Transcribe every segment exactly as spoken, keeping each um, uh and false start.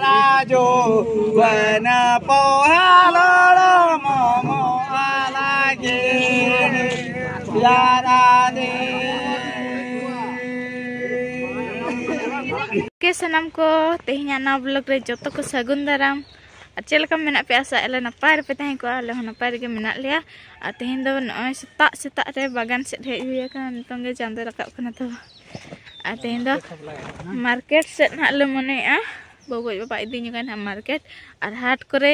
ᱨᱟᱡᱚ ᱵᱟᱱᱟ ᱯᱚᱦᱟᱞᱚᱲ ᱢᱚᱢᱚ ᱟᱞᱟᱜᱮ ᱭᱟᱨᱟᱫᱮ᱾ ᱠᱮ ᱥᱟᱱᱟᱢ ᱠᱚ, ᱛᱮᱦᱮᱧᱟᱜ ᱱᱟᱣᱟ ᱵᱞᱚᱜ ᱨᱮ ᱡᱚᱛᱚ ᱠᱚ ᱥᱟᱹᱜᱩᱱ ᱫᱟᱨᱟᱢ᱾ ᱟᱨ ᱪᱮᱫ ᱞᱮᱠᱟ ᱢᱮᱱᱟᱜ ᱯᱮᱭᱟ? ᱟᱥᱟ ᱟᱞᱮ ᱱᱟᱯᱟᱭ ᱨᱮᱯᱮ ᱛᱟᱦᱮᱸ ᱠᱚᱜᱼᱟ, ᱟᱞᱮ ᱦᱚᱸ ᱱᱟᱯᱟᱭ ᱨᱮᱜᱮ ᱢᱮᱱᱟᱜ ᱞᱮᱭᱟ᱾ ᱟᱨ ᱛᱮᱦᱮᱧ ᱫᱚ ᱱᱚᱜᱼᱚᱭ ᱥᱮᱛᱟᱜ ᱥᱮᱛᱟᱜ ᱨᱮ ᱵᱟᱜᱟᱱ ᱥᱮᱫ ᱦᱮᱡ ᱦᱩᱭ ᱟᱠᱟᱱᱟ, ᱱᱤᱛᱚᱝ ᱜᱮ ᱪᱟᱸᱫᱚ ᱨᱟᱠᱟᱵ ᱠᱟᱱᱟ᱾ ᱛᱚ ᱟᱨ ᱛᱮᱦᱮᱧ ᱫᱚ ᱢᱟᱨᱠᱮᱴ ᱥᱮᱫ ᱱᱟᱦᱟᱜ ᱞᱮ ᱢᱚᱱᱮᱭᱮᱫᱼᱟ, ᱵᱟᱹᱵᱩ ᱟᱡ ᱵᱟᱵᱟ ᱤᱫᱤ ᱧᱚᱜᱟᱭ ᱱᱟᱦᱟᱜ ᱢᱟᱨᱠᱮᱴ᱾ ᱟᱨ ᱦᱟᱴ ᱠᱚᱨᱮ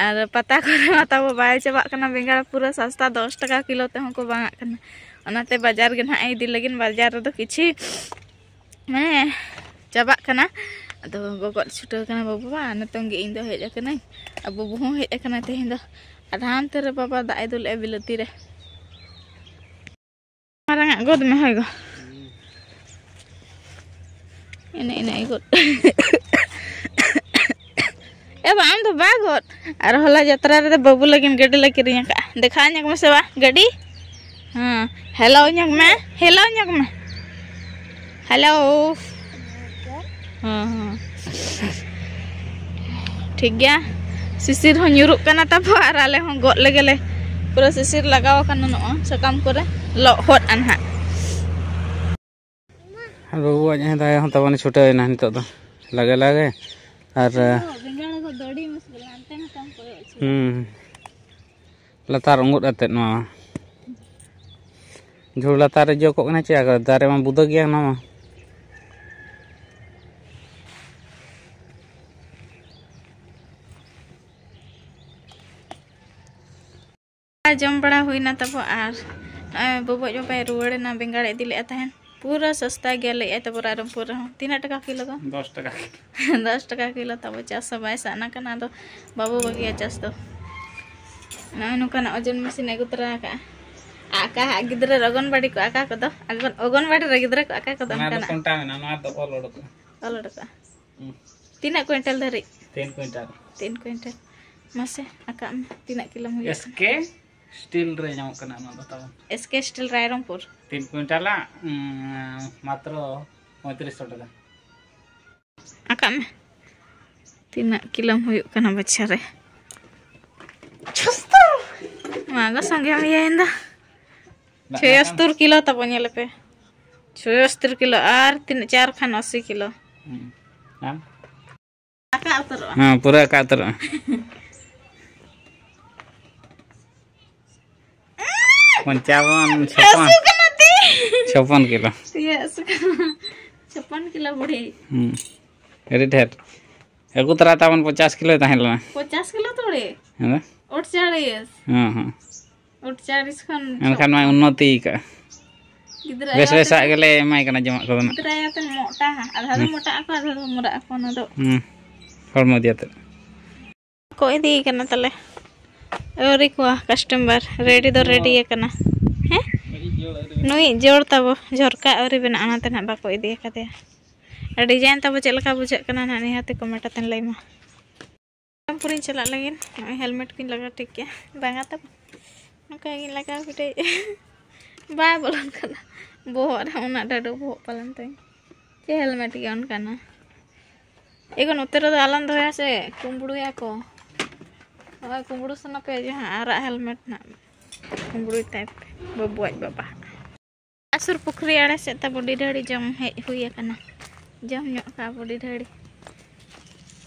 ᱟᱨ ᱯᱟᱛᱟ ᱠᱚᱨᱮ ᱢᱟ ᱛᱟᱵᱚ ᱵᱟᱭ ᱪᱟᱵᱟᱜ ᱠᱟᱱᱟ, ᱵᱮᱸᱜᱟᱲ ᱯᱩᱨᱟᱹ ᱥᱟᱥᱛᱟ, ᱫᱚᱥ ᱴᱟᱠᱟ ᱠᱤᱞᱳ ᱛᱮᱦᱚᱸ ᱠᱚ ᱵᱟᱝᱟᱜ ᱠᱟᱱᱟ᱾ ᱚᱱᱟᱛᱮ ᱵᱟᱡᱟᱨ ᱜᱮ ᱱᱟᱦᱟᱜ ᱤᱫᱤ ᱞᱟᱹᱜᱤᱫ, ᱵᱟᱡᱟᱨ ᱨᱮᱫᱚ ᱠᱤᱪᱷᱤ ᱢᱟᱱᱮ ᱪᱟᱵᱟᱜ ᱠᱟᱱᱟ᱾ ᱟᱫᱚ ᱜᱚᱜᱚ ᱪᱷᱩᱴᱟᱹᱣ ᱠᱟᱱᱟ ᱵᱟᱹᱵᱩ ᱵᱟ, ᱱᱤᱛᱚᱝ ᱜᱮ ᱤᱧ ᱫᱚ ᱦᱮᱡ ᱟᱠᱟᱱᱟᱹᱧ᱾ ᱟᱨ ᱵᱟᱹᱵᱩ ᱦᱚᱸ ᱦᱮᱡ ᱟᱠᱟᱱᱟ ᱛᱮᱦᱮᱧ ᱫᱚ᱾ ᱟᱨ ᱦᱟᱱᱛᱮ ᱨᱮ ᱵᱟᱵᱟ ᱫᱟᱜ ᱮ ᱫᱩᱞᱮᱜᱼᱟ ᱵᱤᱞᱟᱹᱛᱤ ᱨᱮ᱾ ᱢᱟᱨᱟᱝ ᱟᱜ ᱜᱚᱫ ᱢᱮ, ᱦᱳᱭ ᱜᱚ᱾ ᱮᱱᱮ ᱮᱱᱮ ᱜᱚᱫ᱾ ᱮ ᱵᱟ, ᱟᱢ ᱫᱚ ᱵᱟ ᱜᱚᱫ᱾ ᱟᱨ ᱦᱚᱞᱟ ᱡᱟᱛᱨᱟ ᱨᱮᱫᱚ ᱵᱟᱹᱵᱩ ᱞᱟᱹᱜᱤᱫ ᱜᱟᱹᱰᱤ ᱞᱮ ᱠᱤᱨᱤᱧ ᱟᱠᱟᱫᱼᱟ᱾ ᱫᱮᱠᱷᱟᱣ ᱧᱚᱜ ᱢᱮᱥᱮ ᱵᱟ, ᱜᱟᱹᱰᱤ᱾ ᱦᱮᱸ, ᱦᱮᱞᱟᱣ ᱧᱚᱜ ᱢᱮ, ᱦᱮᱞᱟᱣ ᱧᱚᱜ ᱢᱮ᱾ ᱦᱮᱞᱳ᱾ ᱦᱮᱸ, ᱦᱮᱸ᱾ ᱴᱷᱤᱠ ᱜᱮᱭᱟ, ᱥᱤᱥᱤᱨ ᱦᱚᱸ ᱧᱩᱨᱩᱜ ᱠᱟᱱᱟ ᱛᱟᱵᱚ, ᱟᱨ ᱟᱞᱮ ᱦᱚᱸ ᱜᱚᱫ ᱞᱮᱜᱮ ᱞᱮ᱾ ᱯᱩᱨᱟᱹ ᱥᱤᱥᱤᱨ ᱞᱟᱜᱟᱣ ᱟᱠᱟᱱᱟ ᱱᱚᱜᱼᱚᱭ ᱥᱟᱠᱟᱢ ᱠᱚᱨᱮ, ᱞᱚᱦᱚᱫ ᱟᱱ ᱦᱟᱸᱜ᱾ ᱟᱨ ᱵᱟᱹᱵᱩ ᱟᱡ ᱦᱚᱸ ᱫᱟᱭᱟ ᱦᱚᱸ ᱛᱟᱵᱚᱱ ᱪᱷᱩᱴᱟᱹᱣ ᱮᱱᱟ ᱱᱤᱛᱚᱜ ᱫᱚ, ᱞᱟᱜᱮ ᱞᱟᱜᱮ᱾ ᱟᱨ ᱵᱮᱸᱜᱟᱲ ᱜᱚᱫ ᱫᱚ ᱟᱹᱰᱤ ᱢᱩᱥᱠᱤᱞ, ᱦᱟᱱᱛᱮ ᱱᱟᱛᱮᱢ ᱠᱚᱭᱚᱜ ᱦᱚᱪᱚ᱾ ᱦᱩᱸ, ᱞᱟᱛᱟᱨ ᱩᱸᱜᱩᱫ ᱟᱛᱮᱫ ᱱᱚᱣᱟ ᱡᱷᱩᱲ ᱞᱟᱛᱟᱨ ᱨᱮ ᱡᱚ ᱠᱚᱜ ᱠᱟᱱᱟ ᱪᱮ? ᱟᱨ ᱫᱟᱨᱮ ᱢᱟ ᱵᱩᱫᱟᱹ ᱜᱮᱭᱟ ᱚᱱᱟ ᱢᱟ᱾ ᱡᱚᱢ ᱵᱟᱲᱟ ᱦᱩᱭᱱᱟ ᱛᱟᱵᱚ, ᱟᱨ ᱱᱚᱜᱼᱚᱭ ᱵᱟᱹᱵᱩ ᱟᱡ ᱵᱟᱵᱟᱭ ᱨᱩᱣᱟᱹᱲ ᱮᱱᱟ, ᱵᱮᱸᱜᱟᱲ ᱤᱫᱤ ᱞᱮᱫᱼᱟ ᱛᱟᱦᱮᱱ᱾ ᱯᱩᱨᱟᱹ ᱥᱚᱥᱛᱟ ᱜᱮᱭᱟ ᱞᱟᱹᱭᱮᱫᱼᱟᱭ ᱛᱟᱵᱚ ᱨᱟᱭᱨᱚᱝᱯᱩᱨ ᱨᱮᱦᱚᱸ᱾ ᱛᱤᱱᱟᱹᱜ ᱴᱟᱠᱟ ᱠᱤᱞᱳ ᱫᱚ? ᱫᱚᱥ ᱴᱟᱠᱟ᱾ ᱫᱚᱥ ᱴᱟᱠᱟ ᱠᱤᱞᱳ ᱛᱟᱵᱚ, ᱪᱟᱥ ᱦᱚᱸ ᱵᱟᱭ ᱥᱟᱱᱟ ᱠᱟᱱᱟ, ᱟᱫᱚ ᱵᱟᱵᱚ ᱵᱟᱹᱜᱤᱭᱟ ᱪᱟᱥ ᱫᱚ᱾ ᱱᱚᱜᱼᱚᱭ ᱱᱚᱝᱠᱟᱱᱟᱜ ᱳᱡᱚᱱ ᱢᱮᱥᱤᱱ ᱟᱹᱜᱩ ᱛᱚᱨᱟ ᱟᱠᱟᱫᱼᱟ᱾ ᱟᱠᱟ ᱦᱟᱜ ᱜᱤᱫᱽᱨᱟᱹ ᱨᱮ ᱚᱜᱚᱱᱵᱟᱲᱤ ᱠᱚ ᱟᱠᱟ ᱠᱚᱫᱚ, ᱚᱜᱚᱱ-, ᱚᱜᱚᱱᱵᱟᱲᱤ ᱨᱮ ᱜᱤᱫᱽᱨᱟᱹ ᱠᱚ ᱟᱠᱟ ᱠᱚᱫᱚ ᱚᱱᱟ ᱫᱚ ᱚᱱᱠᱟᱱᱟᱜ᱾ ᱠᱚᱱᱴᱟ ᱢᱮᱱᱟᱜᱼᱟ, ᱱᱚᱣᱟ ᱫᱚ ᱚᱞ ᱚᱰᱚᱠᱚᱜᱼᱟ᱾ ᱚᱞ ᱚᱰᱚᱠᱚᱜᱼᱟ᱾ ᱦᱩᱸ᱾ ᱛᱤᱱᱟᱹᱜ ᱠᱩᱭᱱᱴᱟᱞ ᱫᱷᱟᱹᱨᱤᱡ? ᱛᱤᱱ ᱠᱩᱭᱱᱴᱟᱞ᱾ ᱛᱤᱱ ᱠᱩᱭᱱᱴᱟᱞ᱾ ᱢᱟᱥᱮ ᱟᱠᱟᱜ ᱢᱮ, ᱛᱤᱱᱟᱹᱜ ᱠᱤᱞᱳᱢ ᱦᱩᱭᱩᱜ ᱠᱟᱱᱟ? ᱮᱥᱠᱮ ᱥᱴᱤᱞ ᱨᱮ ᱧᱟᱢᱚᱜ ᱠᱟᱱᱟ ᱚᱱᱟ ᱫᱚ ᱛᱟᱵᱚᱱ᱾ SK steel Rairangpur. ᱛᱤᱱ ᱠᱩᱭᱱᱴᱟᱞᱟᱜ, ᱩᱸ, ᱢᱟᱛᱨᱚ ᱯᱚᱸᱭᱛᱨᱤᱥ ᱥᱚ ᱴᱟᱠᱟ᱾ ᱟᱠᱟᱜ ᱢᱮ᱾ ᱛᱤᱱᱟᱹᱜ ᱠᱤᱞᱳᱢ ᱦᱩᱭᱩᱜ ᱠᱟᱱᱟ ᱵᱚᱪᱷᱚᱨ ᱨᱮ? ᱪᱷᱚᱥᱛᱚᱨ᱾ ᱢᱟ ᱜᱚ, ᱥᱚᱸᱜᱮ ᱢᱮᱭᱟ ᱤᱧ ᱫᱚ᱾ ᱪᱷᱚᱭᱚᱥᱛᱚᱨ ᱠᱤᱞᱳ ᱛᱟᱵᱚ, ᱧᱮᱞ ᱯᱮ᱾ ᱪᱷᱚᱭᱚᱥᱛᱚᱨ ᱠᱤᱞᱳ, ᱟᱨ ᱛᱤᱱᱟᱹᱜ, ᱪᱟᱨ ᱠᱷᱟᱱ ᱟᱥᱤ ᱠᱤᱞᱳ᱾ ᱦᱩᱸ᱾ ᱟᱢ? ᱟᱠᱟ ᱩᱛᱟᱹᱨᱚᱜᱼᱟ᱾ ᱦᱮᱸ, ᱯᱩᱨᱟᱹ ᱟᱠᱟ ᱩᱛᱟᱹᱨᱚᱜᱼᱟ᱾ ᱯᱚᱧᱪᱟᱵᱚᱱ, ᱪᱷᱚᱯᱚᱱ᱾ ᱦᱟᱹᱥᱩ ᱠᱟᱱᱟ ᱛᱤ᱾ ᱪᱷᱚᱯᱚᱱ ᱠᱤᱞᱳ᱾ ᱤᱭᱟᱹ, ᱦᱟᱹᱥᱩ ᱠᱟᱱᱟ᱾ ᱪᱷᱚᱯᱚᱱ ᱠᱤᱞᱳ ᱵᱩᱲᱦᱤ᱾ ᱦᱩᱸ᱾ ᱟᱹᱰᱤ ᱰᱷᱮᱨ᱾ ᱟᱹᱜᱩ ᱛᱚᱨᱟ ᱛᱟᱵᱚᱱ ᱯᱚᱧᱪᱟᱥ ᱠᱤᱞᱳᱭ ᱛᱟᱦᱮᱸ ᱞᱮᱱᱟ᱾ ᱯᱚᱧᱪᱟᱥ ᱠᱤᱞᱳ ᱛᱷᱚᱲᱮ᱾ ᱦᱮᱸ᱾ ᱟᱴᱪᱟᱞᱤᱥ᱾ ᱦᱮᱸ, ᱦᱮᱸ᱾ ᱟᱴᱪᱟᱞᱤᱥ ᱠᱷᱚᱱ ᱮᱱᱠᱷᱟᱱ ᱢᱟ ᱩᱱᱱᱚᱛᱤ ᱠᱟᱜᱼᱟ᱾ ᱜᱤᱫᱽᱨᱟᱹ ᱵᱮᱥ ᱟᱭᱳ ᱵᱮᱥᱟᱜ ᱛᱟᱠᱚ᱾ ᱜᱮᱞᱮ ᱮᱢᱟᱭ ᱠᱟᱱᱟ ᱡᱚᱢᱟᱜ ᱠᱚᱫᱚ ᱱᱟᱜ᱾ ᱜᱤᱫᱽᱨᱟᱹ ᱟᱭᱳ ᱛᱮ ᱢᱚᱴᱟ, ᱟᱫᱷᱟ ᱫᱚ ᱦᱩᱸ᱾ ᱢᱚᱴᱟᱜ ᱟᱠᱚ, ᱟᱫᱷᱟ ᱫᱚ ᱢᱚᱨᱟᱜ ᱟᱠᱚ, ᱚᱱᱟ ᱫᱚ᱾ ᱦᱩᱸ᱾ ᱦᱚᱲᱢᱚ ᱤᱫᱤ ᱟᱛᱮᱫ᱾ ᱠᱚ ᱤᱫᱤᱭᱮ ᱠᱟᱱᱟ ᱛᱟᱞᱮ᱾ ᱟᱹᱣᱨᱤ ᱠᱚᱣᱟ customer, ready ᱫᱚ ready ᱟᱠᱟᱱᱟ᱾ ᱦᱮᱸ? ᱱᱩᱭ ᱡᱳᱲ ᱛᱟᱵᱚ, ᱡᱷᱚᱨᱠᱟ ᱟᱹᱣᱨᱤ ᱵᱮᱱᱟᱜᱼᱟ, ᱚᱱᱟᱛᱮ ᱱᱟᱦᱟᱜ ᱵᱟᱠᱚ ᱤᱫᱤ ᱟᱠᱟᱫᱮᱭᱟ᱾ ᱟᱨ design ᱛᱟᱵᱚ ᱪᱮᱫ ᱞᱮᱠᱟ ᱵᱩᱡᱷᱟᱹᱜ ᱠᱟᱱᱟ ᱱᱟᱦᱟᱜ, ᱱᱤᱦᱟᱹᱛ comment ᱟᱛᱮᱱ ᱞᱟᱹᱭ ᱢᱟ᱾ ᱯᱩᱨᱤᱧ ᱪᱟᱞᱟᱜ ᱞᱟᱹᱜᱤᱫ ᱱᱚᱜᱼᱚᱭ helmet ᱠᱚᱧ ᱞᱟᱜᱟᱣ ᱴᱷᱤᱠ ᱠᱮᱜᱼᱟ᱾ ᱵᱟᱝᱟ ᱛᱟᱵᱚ, ᱱᱚᱝᱠᱟ ᱜᱤᱧ ᱞᱟᱜᱟᱣ ᱠᱮᱴᱮᱡ᱾ ᱵᱟᱭ ᱵᱚᱞᱚᱱ ᱠᱟᱱᱟ ᱵᱚᱦᱚᱜ ᱨᱮ, ᱩᱱᱟᱹᱜ ᱰᱟᱹᱰᱩ ᱵᱚᱦᱚᱜ ᱯᱟᱞᱮᱱ ᱛᱤᱧ᱾ ᱪᱮᱫ helmet ᱜᱮ ᱚᱱᱠᱟᱱᱟ᱾ ᱮᱜᱳ ᱱᱚᱛᱮ ᱨᱮᱫᱚ ᱟᱞᱚᱢ ᱫᱚᱦᱚᱭᱟ ᱥᱮ, ᱠᱩᱢᱵᱽᱲᱩᱭᱟ ᱠᱚ᱾ ᱦᱳᱭ, ᱠᱩᱢᱵᱽᱲᱩ ᱥᱟᱱᱟ ᱯᱮ ᱡᱟᱦᱟᱸ ᱟᱨᱟᱜ helmet ᱱᱟᱜ, ᱠᱩᱢᱵᱽᱲᱩᱭ ᱛᱟᱭ ᱯᱮ, ᱵᱟᱹᱵᱩ ᱟᱡ ᱵᱟᱵᱟ᱾ ᱟᱥᱩᱨ ᱯᱩᱠᱷᱨᱤ ᱟᱲᱮ ᱥᱮᱫ ᱛᱟᱵᱚ ᱰᱤᱰᱷᱟᱹᱲᱤ ᱡᱚᱢ ᱦᱮᱡ ᱦᱩᱭ ᱟᱠᱟᱱᱟ᱾ ᱡᱚᱢ ᱧᱚᱜ ᱠᱟᱜᱼᱟ ᱵᱚ ᱰᱤᱰᱷᱟᱹᱲᱤ᱾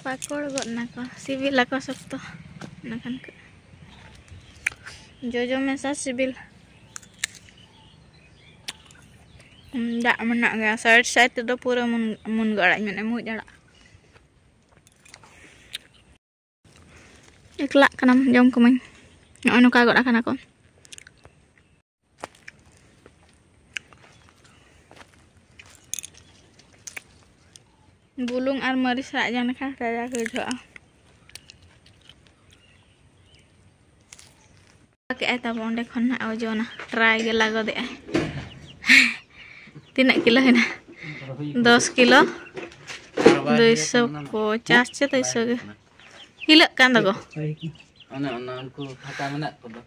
ᱯᱟᱠᱚᱲ ᱜᱚᱫ ᱱᱟᱠᱚ, ᱥᱤᱵᱤᱞᱟᱠᱚ ᱥᱚᱠᱛᱚ᱾ ᱚᱱᱟ ᱠᱷᱟᱱ ᱠᱚ ᱡᱚᱡᱚ ᱢᱮᱥᱟ ᱥᱤᱵᱤᱞ᱾ ᱦᱩᱸ, ᱫᱟᱜ ᱢᱮᱱᱟᱜ ᱜᱮᱭᱟ᱾ Side side ᱛᱮᱫᱚ ᱯᱩᱨᱟᱹ ᱢᱩᱱ-, ᱢᱩᱱᱜᱟᱹ ᱟᱲᱟᱜ ᱢᱮᱱᱟᱜᱼᱟ, ᱢᱩᱡ ᱟᱲᱟᱜ᱾ ᱮᱠᱞᱟᱜ ᱠᱟᱱᱟᱢ, ᱡᱚᱢ ᱠᱚᱢᱟᱹᱧ᱾ ᱱᱚᱜᱼᱚᱭ ᱱᱚᱝᱠᱟ ᱜᱚᱫ ᱟᱠᱟᱱᱟ ᱠᱚ᱾ ᱵᱩᱞᱩᱝ ᱟᱨ ᱢᱟᱹᱨᱤᱪ ᱥᱟᱞᱟᱜ ᱡᱚᱢ ᱞᱮᱠᱷᱟᱱ ᱠᱟᱡᱟᱠ ᱵᱩᱡᱷᱟᱹᱜᱼᱟ᱾ ᱠᱮᱜᱼᱟᱭ ᱛᱟᱵᱚ ᱚᱸᱰᱮ ᱠᱷᱚᱱ ᱱᱟᱜ ᱳᱡᱚᱱᱟ, try ᱜᱮ ᱞᱟᱜᱚᱫᱮᱜᱼᱟᱭ᱾ ᱛᱤᱱᱟᱹᱜ ᱠᱤᱞᱳ ᱦᱩᱭᱱᱟ? ᱫᱚᱥ ᱠᱤᱞᱳ᱾ ᱫᱩᱭᱥᱚ ᱯᱚᱪᱟᱥ ᱪᱮ ᱫᱩᱭᱥᱚ ᱜᱮ᱾ ᱦᱤᱞᱟᱹᱜ ᱠᱟᱱ ᱫᱚᱠᱚ᱾ ᱚᱱᱮ ᱚᱱᱟ ᱩᱱᱠᱩ ᱯᱷᱟᱸᱠᱟ ᱢᱮᱱᱟᱜ ᱠᱚᱫᱚ᱾